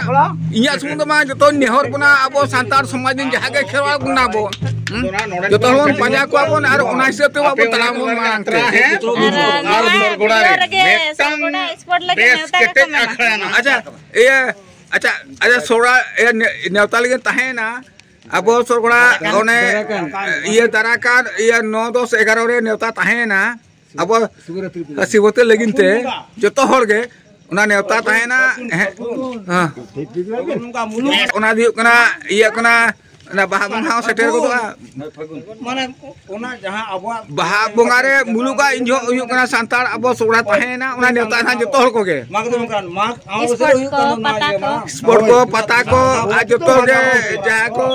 ᱤᱧᱟᱹᱜ ᱥᱩᱢᱩᱝ ᱫᱚ ᱵᱟᱝ, ᱡᱚᱛᱚ ᱱᱮᱦᱚᱨ ᱵᱚᱱᱟ ᱟᱵᱚ ᱥᱟᱱᱛᱟᱲ ᱥᱚᱢᱟᱡᱽ ᱨᱮᱱ ᱡᱟᱦᱟᱸ ᱜᱮ ᱠᱷᱮᱨᱣᱟᱲ ᱠᱚ ᱢᱮᱱᱟᱜ ᱵᱚᱱ, ᱦᱩᱸ? ᱡᱚᱛᱚ ᱦᱚᱲ ᱵᱚᱱ ᱯᱟᱸᱡᱟ ᱠᱚᱣᱟ ᱵᱚᱱ ᱟᱨ ᱚᱱᱟ ᱦᱤᱥᱟᱹᱵ ᱛᱮ ᱟᱵᱚ ᱛᱟᱲᱟᱢ ᱵᱚᱱ ᱢᱟᱲᱟᱝ ᱛᱮ᱾ ᱟᱨ ᱱᱚᱣᱟ ᱵᱷᱤᱰᱤᱭᱳ ᱨᱮᱜᱮ ᱥᱚᱨᱜᱚᱰᱟ ᱥᱯᱚᱴ ᱞᱟᱹᱜᱤᱫ ᱱᱮᱣᱛᱟ ᱜᱮᱠᱚ ᱢᱮᱱᱟ᱾ ᱟᱪᱪᱷᱟ, ᱤᱭᱟᱹ, ᱟᱪᱪᱷᱟ, ᱟᱪᱪᱷᱟ, ᱥᱚᱨᱟ, ᱤᱭᱟᱹ, ᱱᱮ-, ᱱᱮᱣᱛᱟ ᱞᱟᱹᱜᱤᱫ ᱛᱟᱦᱮᱸᱭᱮᱱᱟ᱾ ᱟᱵᱚ ᱥᱚᱨᱜᱚᱲᱟ ᱚᱱᱮ, ᱤᱭᱟᱹ, ᱫᱟᱨᱟᱠᱟᱱ, ᱤᱭᱟᱹ, ᱱᱚ, ᱫᱚᱥ, ᱮᱜᱟᱨᱚ ᱨᱮ ᱱᱮᱣᱛᱟ ᱛᱟᱦᱮᱸᱭᱮᱱᱟ᱾ ᱟᱵᱚ ᱥᱤᱵᱚᱨᱟᱛᱨᱤ ᱞᱟᱹᱜᱤᱫ ᱛᱮ ᱡᱚᱛᱚ ᱦᱚᱲ ᱜᱮ ᱚᱱᱟ ᱱᱮᱣᱛᱟ ᱛᱟᱦᱮᱸᱭᱮᱱᱟ᱾ ᱦᱮᱸ, ᱦᱮᱸ᱾ ᱚᱱᱟ ᱫᱚ ᱦᱩᱭᱩᱜ ᱠᱟᱱᱟ, ᱤᱭᱟᱹ ᱠᱟᱱᱟ, ᱚᱱᱟ ᱵᱟᱦᱟ ᱵᱚᱸᱜᱟ ᱦᱚᱸ ᱥᱮᱴᱮᱨ ᱜᱚᱫᱚᱜᱼᱟ᱾ ᱢᱟᱱᱮ ᱚᱱᱟ ᱡᱟᱦᱟᱸ ᱟᱵᱚᱣᱟᱜ ᱵᱟᱦᱟ ᱵᱚᱸᱜᱟ ᱨᱮ ᱢᱩᱞᱩᱜᱟ ᱤᱧ ᱡᱚᱦᱚᱜ ᱦᱩᱭᱩᱜ ᱠᱟᱱᱟ ᱥᱟᱱᱛᱟᱲ ᱟᱵᱚ ᱥᱚᱲᱟ ᱛᱟᱦᱮᱸᱭᱮᱱᱟ, ᱚᱱᱟ ᱱᱮᱣᱛᱟ ᱦᱟᱸᱜ ᱡᱚᱛᱚ ᱦᱚᱲ ᱠᱚᱜᱮ᱾ ᱢᱟᱜᱽ ᱫᱚ ᱚᱱᱠᱟᱱ ᱢᱟᱜᱽ ᱟᱢᱵᱟᱵᱟᱹᱥᱭᱟᱹ ᱨᱮ ᱥᱯᱳᱨᱴ ᱦᱩᱭᱩᱜ ᱠᱚ, ᱠᱟᱱ ᱫᱚ ᱯᱟᱛᱟ ᱱᱚᱣᱟ ᱠᱚ᱾ ᱤᱭᱟᱹ ᱢᱟ᱾ ᱥᱯᱳᱨᱴ ᱠᱚ, ᱯᱟᱛᱟ ᱠᱚ, ᱟᱨ ᱡᱚᱛᱚ ᱜᱮ ᱡᱟᱦᱟᱸ ᱠᱚ,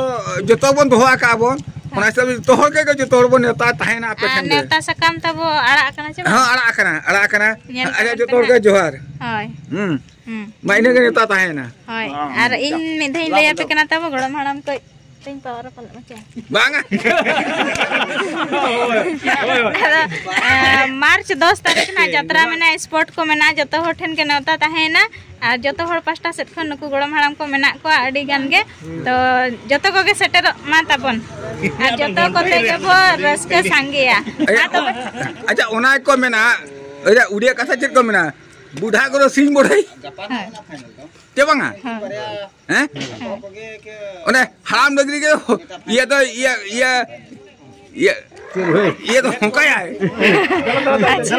ᱡᱚᱛᱚ ᱵᱚᱱ ᱫᱚᱦᱚ ᱟᱠᱟᱫᱼᱟ ᱵᱚᱱ᱾ ᱚᱱᱟ ᱦᱤᱥᱟᱹᱵ ᱡᱚᱛᱚ ᱦᱚᱲ ᱜᱮ, ᱡᱚᱛᱚ ᱦᱚᱲ ᱵᱚᱱ ᱱᱮᱣᱛᱟ ᱛᱟᱦᱮᱱᱟ ᱟᱯᱮ ᱟᱨ ᱴᱷᱮᱱ ᱜᱮ᱾ ᱱᱮᱣᱛᱟ ᱥᱟᱠᱟᱢ ᱛᱟᱵᱚ ᱟᱲᱟᱜ ᱟᱠᱟᱱᱟ ᱪᱮ ᱵᱟᱝ? ᱦᱚᱸ, ᱟᱲᱟᱜ ᱟᱠᱟᱱᱟ, ᱟᱲᱟᱜ ᱟᱠᱟᱱᱟ᱾ ᱧᱮᱞ ᱟᱪᱪᱷᱟ, ᱛᱟᱵᱚᱱ ᱡᱚᱛᱚ ᱯᱮ ᱦᱚᱲ ᱜᱮ ᱱᱟᱦᱟᱜ᱾ ᱡᱚᱦᱟᱨ᱾ ᱦᱳᱭ᱾ ᱦᱩᱸ᱾ ᱦᱩᱸ᱾ ᱢᱟ, ᱤᱱᱟᱹ ᱜᱮ ᱱᱮᱣᱛᱟ ᱛᱟᱦᱮᱸᱭᱮᱱᱟ᱾ ᱦᱳᱭ᱾ ᱦᱚᱸ, ᱟᱨ ᱦᱚᱸ᱾ ᱤᱧ ᱢᱤᱫ ᱫᱷᱟᱣ ᱤᱧ ᱞᱟᱹᱭ ᱟᱯᱮ ᱠᱟᱱᱟ ᱛᱟᱵᱚ, ᱜᱚᱲᱚᱢ ᱦᱟᱲᱟᱢ ᱠᱚ ᱛᱤᱧ ᱯᱟᱣᱟᱨ ᱯᱟᱞᱮᱫ ᱢᱟᱪᱮ᱾ ᱵᱟᱝᱟ᱾ ᱟᱫᱚ, ᱮᱸ, ᱢᱟᱨᱪ ᱫᱚᱥ ᱛᱟᱹᱨᱤᱠᱷ ᱱᱟᱜ ᱡᱟᱛᱨᱟ ᱢᱮᱱᱟᱜᱼᱟ, ᱥᱯᱳᱨᱴ ᱠᱚ ᱢᱮᱱᱟᱜᱼᱟ, ᱡᱚᱛᱚ ᱦᱚᱲ ᱴᱷᱮᱱ ᱜᱮ ᱱᱮᱣᱛᱟ ᱛᱟᱦᱮᱸᱭᱮᱱᱟ᱾ ᱟᱨ ᱡᱚᱛᱚ ᱦᱚᱲ ᱯᱟᱥᱴᱟ ᱥᱮᱫ ᱠᱷᱚᱱ ᱱᱩᱠᱩ ᱜᱚᱲᱚᱢ ᱦᱟᱲᱟᱢ ᱠᱚ ᱢᱮᱱᱟᱜ ᱠᱚᱣᱟ ᱟᱹᱰᱤ ᱜᱟᱱ ᱜᱮ᱾ ᱛᱚ, ᱡᱚᱛᱚ ᱠᱚᱜᱮ ᱥᱮᱴᱮᱨᱚᱜ ᱢᱟ ᱛᱟᱵᱚᱱ᱾ ᱟᱨ ᱡᱚᱛᱚ ᱠᱚᱛᱮ ᱜᱮᱵᱚ ᱨᱟᱹᱥᱠᱟᱹ ᱥᱟᱸᱜᱮᱭᱟ᱾ ᱟᱪᱪᱷᱟ, ᱢᱟ ᱛᱚᱵᱮ᱾ ᱟᱪᱪᱷᱟ, ᱚᱱᱟ ᱜᱮᱠᱚ ᱢᱮᱱᱟ, ᱟᱪᱪᱷᱟ, ᱩᱲᱤᱭᱟ ᱠᱟᱛᱷᱟ ᱪᱮᱫ ᱠᱚ ᱢᱮᱱᱟ? ᱵᱩᱰᱷᱟ ᱠᱚᱫᱚ ᱥᱤᱧ ᱵᱚᱲᱦᱮ᱾ ᱦᱳᱭ᱾ ᱪᱮ ᱵᱟᱝᱟ? ᱦᱳᱭ᱾ ᱦᱮᱸ? ᱦᱳᱭ᱾ ᱚᱱᱮ ᱦᱟᱲᱟᱢ ᱰᱟᱹᱝᱨᱤ ᱜᱮ ᱤᱭᱟᱹ ᱫᱚ ᱤᱭᱟᱹ, ᱤᱭᱟᱹ, ᱤᱭᱟᱹ, ᱤᱭᱟᱹ ᱫᱚ ᱦᱚᱸᱠᱟᱭᱟᱭ᱾ ᱟᱪᱪᱷᱟ᱾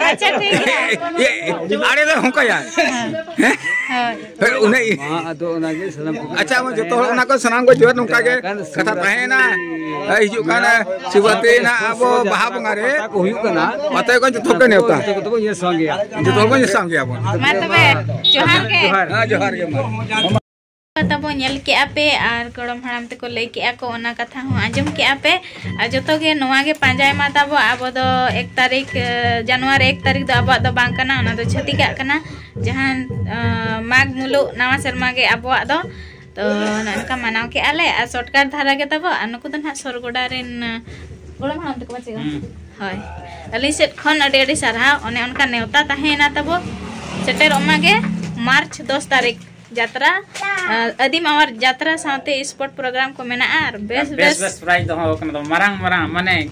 ᱟᱪᱪᱷᱟ, ᱴᱷᱤᱠ ᱜᱮᱭᱟ᱾ ᱤᱭᱟᱹ, ᱟᱲᱮ ᱫᱚ ᱦᱚᱸᱠᱟᱭᱟᱭ᱾ ᱦᱮᱸ? ᱦᱳᱭ᱾ ᱦᱳᱭ, ᱚᱱᱮ ᱢᱟ, ᱟᱫᱚ ᱚᱱᱟᱜᱮ ᱥᱟᱱᱟᱢ ᱠᱚᱜᱮ ᱟᱪᱪᱷᱟ, ᱢᱟ ᱡᱚᱛᱚ ᱦᱚᱲ ᱚᱱᱟ ᱠᱚ ᱥᱟᱱᱟᱢ ᱠᱚ ᱡᱚᱦᱟᱨ, ᱱᱚᱝᱠᱟ ᱜᱮ ᱠᱟᱛᱷᱟ ᱛᱟᱦᱮᱸᱭᱮᱱᱟ᱾ ᱦᱤᱡᱩᱜ ᱠᱟᱱ ᱥᱤᱵᱚᱨᱟᱛᱨᱤ ᱨᱮᱱᱟᱜ ᱟᱵᱚ ᱵᱟᱦᱟ ᱵᱚᱸᱜᱟ ᱨᱮ ᱯᱟᱛᱟ ᱠᱚ ᱦᱩᱭᱩᱜ ᱠᱟᱱᱟ᱾ ᱯᱟᱛᱟ ᱠᱚ ᱡᱚᱛᱚ ᱠᱚ ᱱᱮᱣᱛᱟ᱾ ᱡᱚᱛᱚ ᱠᱚ ᱧᱮᱞ ᱥᱟᱢᱜᱮᱭᱟ᱾ ᱡᱚᱛᱚ ᱦᱚᱲ ᱵᱚᱱ ᱧᱮᱞ ᱥᱟᱢᱜᱮᱭᱟ ᱵᱚᱱ᱾ ᱢᱟ ᱛᱚᱵᱮ, ᱡᱚᱦᱟᱨ ᱜᱮ᱾ ᱦᱮᱸ, ᱡᱚᱦᱟᱨ ᱜᱮ ᱢᱟ᱾ ᱛᱟᱵᱚ ᱧᱮᱞ ᱠᱮᱜᱼᱟ ᱯᱮ ᱟᱨ ᱜᱚᱲᱚᱢ ᱦᱟᱲᱟᱢ ᱛᱮᱠᱚ ᱞᱟᱹᱭ ᱠᱮᱜᱼᱟ ᱠᱚ, ᱚᱱᱟ ᱠᱟᱛᱷᱟ ᱦᱚᱸ ᱟᱸᱡᱚᱢ ᱠᱮᱜᱼᱟ ᱯᱮ᱾ ᱟᱨ ᱡᱚᱛᱚ ᱜᱮ ᱱᱚᱣᱟ ᱜᱮ ᱯᱟᱸᱡᱟᱭ ᱢᱟ ᱛᱟᱵᱚ, ᱟᱵᱚ ᱫᱚ ᱮᱠ ᱛᱟᱹᱨᱤᱠᱷ, ᱮ, ᱡᱟᱱᱩᱣᱟᱨᱤ ᱮᱠ ᱛᱟᱹᱨᱤᱠᱷ ᱫᱚ ᱟᱵᱚᱣᱟᱜ ᱫᱚ ᱵᱟᱝ ᱠᱟᱱᱟ, ᱚᱱᱟ ᱫᱚ ᱪᱷᱟᱹᱛᱤᱠᱟᱜ ᱠᱟᱱᱟ᱾ ᱡᱟᱦᱟᱸ, ᱮ, ᱢᱟᱜᱽ ᱢᱩᱞᱩᱜ ᱱᱟᱣᱟ ᱥᱮᱨᱢᱟ ᱜᱮ ᱟᱵᱚᱣᱟᱜ ᱫᱚ᱾ ᱛᱚ ᱱᱚᱜᱼᱚ ᱱᱚᱝᱠᱟ ᱢᱟᱱᱟᱣ ᱠᱮᱜᱼᱟ ᱞᱮ᱾ ᱟᱨ ᱥᱚᱨᱴᱠᱟᱴ ᱫᱷᱟᱨᱟ ᱜᱮ ᱛᱟᱵᱚ, ᱟᱨ ᱱᱩᱠᱩ ᱫᱚ ᱱᱟᱦᱟᱜ ᱥᱚᱨᱜᱚᱰᱟ ᱨᱮᱱ, ᱮ, ᱜᱚᱲᱚᱢ ᱦᱟᱲᱟᱢ ᱛᱟᱠᱚ ᱯᱟᱪᱮ ᱵᱟᱝ? ᱦᱩᱸ᱾ ᱦᱳᱭ, ᱟᱹᱞᱤᱧ ᱥᱮᱫ ᱠᱷᱚᱱ ᱟᱹᱰᱤ ᱟᱹᱰᱤ ᱥᱟᱨᱦᱟᱣ᱾ ᱚᱱᱮ ᱚᱱᱠᱟ ᱱᱮᱣᱛᱟ ᱛᱟᱦᱮᱸᱭᱮᱱᱟ ᱛᱟᱵᱚ, ᱥᱮᱴᱮᱨᱚᱜ ᱢᱟ ᱜᱮ ᱢᱟᱨᱪ ᱫᱚᱥ ᱛᱟᱹᱨᱤᱠᱷ᱾ ᱡᱟᱛᱨᱟ, ᱟ, ᱟᱹᱫᱤᱢ ᱟᱣᱟᱨ ᱡᱟᱛᱨᱟ ᱥᱟᱶᱛᱮ ᱥᱯᱳᱨᱴ ᱯᱨᱳᱜᱨᱟᱢ ᱠᱚ ᱢᱮᱱᱟᱜᱼᱟ ᱟᱨ ᱵᱮᱥ ᱵᱮᱥ ᱵᱮᱥ ᱵᱮᱥ ᱯᱨᱟᱭᱤᱡᱽ ᱫᱚᱦᱚ ᱠᱟᱱᱟ, ᱛᱚ ᱢᱟᱨᱟᱝ ᱢᱟᱨᱟᱝ, ᱢᱟᱱᱮ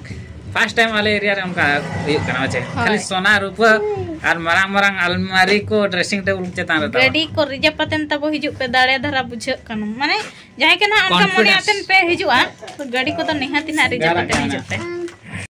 ᱯᱷᱟᱥᱴ ᱴᱟᱭᱤᱢ ᱟᱞᱮ ᱮᱨᱤᱭᱟ ᱨᱮ ᱚᱱᱠᱟ ᱦᱩᱭᱩᱜ ᱠᱟᱱᱟ, ᱢᱟᱪᱮ᱾ ᱦᱳᱭ᱾ ᱠᱷᱟᱹᱞᱤ ᱥᱚᱱᱟ ᱨᱩᱯᱟᱹ ᱟᱨ ᱢᱟᱨᱟᱝ ᱢᱟᱨᱟᱝ ᱟᱞᱢᱟᱨᱤ ᱠᱚ, ᱰᱨᱮᱥᱤᱝ ᱴᱮᱵᱩᱞ ᱪᱮᱛᱟᱱ ᱨᱮ ᱛᱟᱵᱚ᱾ ᱜᱟᱹᱰᱤ ᱠᱚ ᱨᱤᱡᱟᱨᱵᱷ ᱠᱟᱛᱮᱱ ᱛᱟᱵᱚ ᱦᱤᱡᱩᱜ ᱯᱮ, ᱫᱟᱲᱮ ᱫᱷᱟᱨᱟ ᱵᱩᱡᱷᱟᱹᱜ ᱠᱟᱱᱟ, ᱢᱟᱱᱮ ᱡᱟᱦᱟᱸᱭ ᱜᱮ ᱱᱟᱦᱟᱜ ᱚᱱᱠᱟ ᱢᱚᱱᱮ ᱠᱚᱱᱯᱷᱤᱰᱮᱱᱥ᱾ ᱟᱛᱮᱱ ᱯᱮ ᱦᱤᱡᱩᱜᱼᱟ, ᱛᱚ ᱜᱟᱹᱰᱤ ᱠᱚᱫᱚ ᱱᱤᱦᱟᱹᱛ ᱱᱟᱦᱟᱜ ᱨᱤᱡᱟᱨᱵᱷ ᱠᱟᱛᱮ ᱦᱤᱡᱩᱜ ᱯᱮ᱾